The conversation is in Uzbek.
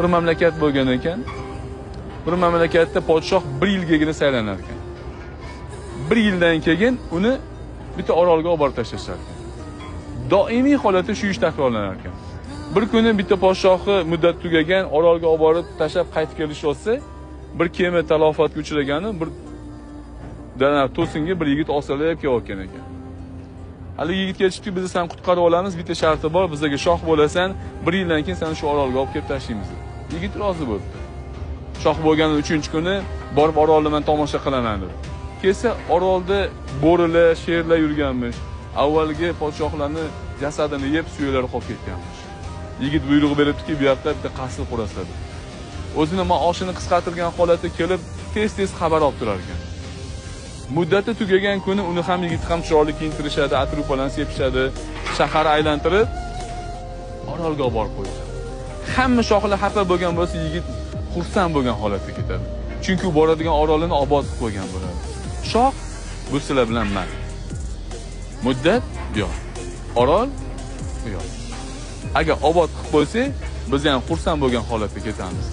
Bir mamlakat bo'lgan ekan. Bir mamlakatda podshoh bir yilgagina saylanar ekan. Bir yildan keyin uni bitta orolga olib borib tashlashar ekan. Doimiy holatda shu ish takrorlanar ekan. Bir kuni bitta podshohni muddat tugagan, orolga olib borib tashlab qaytib kelishyotsa, bir kema talofatga uchragani, bir dana to'singa bir yigit osilib kelayotgan ekan. Hali yigitga aytishibdi, biz seni qutqarib olamiz, bitta sharti bor, bizga shoh bo'lasan, bir yildan keyin seni shu orolga olib kelib tashlaymiz deb. Yigit rozi bo'ldi. Shoh bo'lgan 3-kuni borib orolni men tomosha qilaman dedi. Kelsa orolda bo'rilar, sherlar yurganmish. Avvalgi podshohlarni jasadini yeb suyaklari qolib ketganmish. Yigit buyruq beribdiki, bu yoqda bitta qasr qurasizlar deb. O'zini maoshini qisqartirgan holatda kelib, tez-tez xabar olib turar ekan. Muddati tugagan kuni uni ham yigit ham chiroyli kiyintirishadi, atir-upalarni sepishadi, shahar aylantirib orolga olib borib qo'yishadi. Hamma shohlar xafa bo'lgan bo'lsa, yigit xursand bo'lgan holatda ketadi. Chunki u boradigan orolini obod qilib qo'ygan bo'ladi. Shoh bu sizlar bilan man. Muddat bu yoq. Orol bu yoq. Agar obod qilib qo'ysak, biz ham xursand bo'lgan holatda ketamiz.